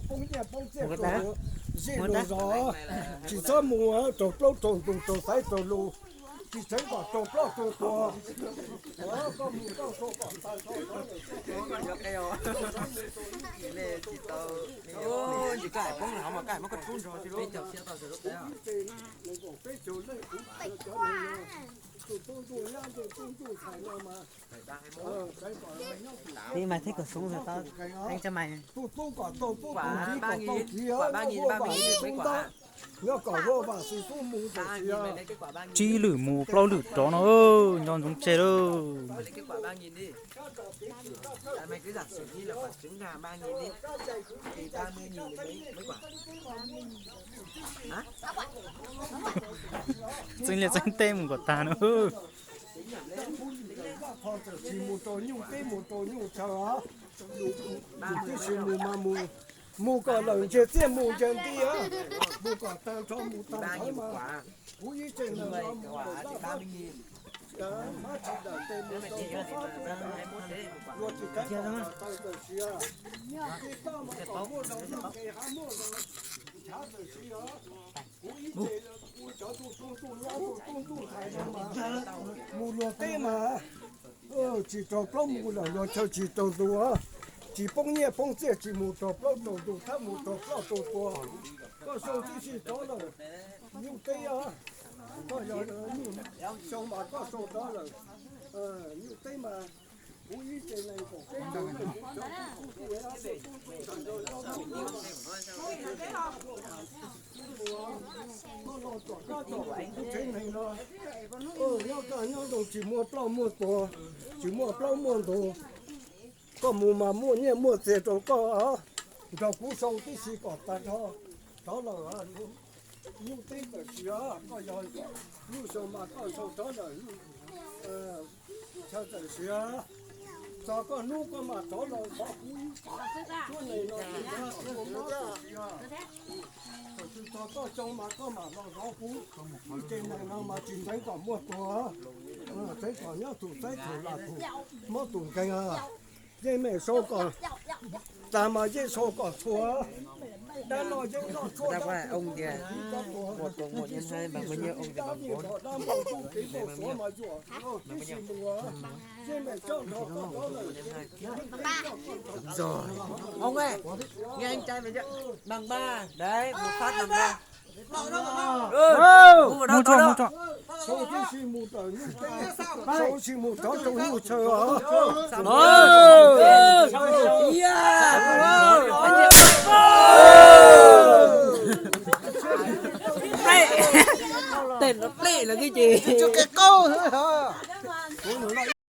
poob nyiaj poob txiaj rau zej rau zos, tsis txhob mus raug plaub raug ntug raug xaiv raug lus, tsis txhob kom raug plaub raug tuag. Peb mas thiab kom soob tau, teeb tsa mas. Tus tub kom tau tub, tus kiv kom tau kiv, nyob kom ua vam xis xub mus tam sim. Tsib lwm mus plaub lwm rov no, nco ntsoov tseg lauj. Txeeb liaj txeeb teb mus kom tag no. Tsis mus rau nyuj teb mus rau nyuj chaw os. Tib si mus mas mus, mus kom lawm ntseg txiaj mus ntseg nti os. Mus kom tag nrho mus tag nrho mas. Kuv ib tsev neeg no mus lawm laj fab, fab tsis dawm tes mus rau fab rau fab, luag tsis txhob kom tawm tawm siav. Tsis txhob mas kom muaj zoo zoo ces hab muaj zoo nchav tawm siav os. Kuv ib tsev, kuv cov tub tub nyab tub tub ntxhais no mas mus luag teb mas tsis raug plaub mus lawm luag chaw tsis raug ntug, tsis poob nyiaj poob txiaj, tsis mus raug plaub raug ntug, txhob mus raug plaub raug tuag. Koj sau tib si rov lawm nyuj teb os. Koj yog nyuj xyoo mas koj sau rov lawm nyuj teb mas. Kuv ib tsev neeg kom peb tug neeg kuv cov tub tub ntxhais no koj los tom kab tom kuv tsev neeg no, nyob kaj nyob zoo tsis muaj plaub muaj tuag, tsis muaj plaub muaj ntug. Koj mus mas muaj nyiaj muaj txiag rau koj, nrog kuv sau tib si kom tag nrho rov lawm. Nyuj teb tawm siav, koj yog nyuj xyoo mas koj sau rov lawm chaw tawm siav. Txog koj hnub koj mam rov los zov kuv. Suab neeg no tsis txhob mob tawm siav. Thaum twg txog koj xyoo mas koj mam los zov kuv. Ib tsev neeg no mas tsis ntev kom muaj tuag, ntev kom nyob thaum xaib thaum lam thaum mob thaum nkeeg. Yeej meem sau kom tag mas yeej sau kom txhua. Dab noj yeej noj txhua dab, tsis txhob tuag. Tib si dab vij nrog dab npau ntuj kev npau suav mas yuam tib si mus. Yeej meem coj nrog koj rov lawm. Bằng ba, đấy, một phát bằng ba. Mus tso, mus tso. Sau tib si mus tawm nyuj teb, sau tib si mus rov rau nyuj chaw os. Tej no plej lawm ces.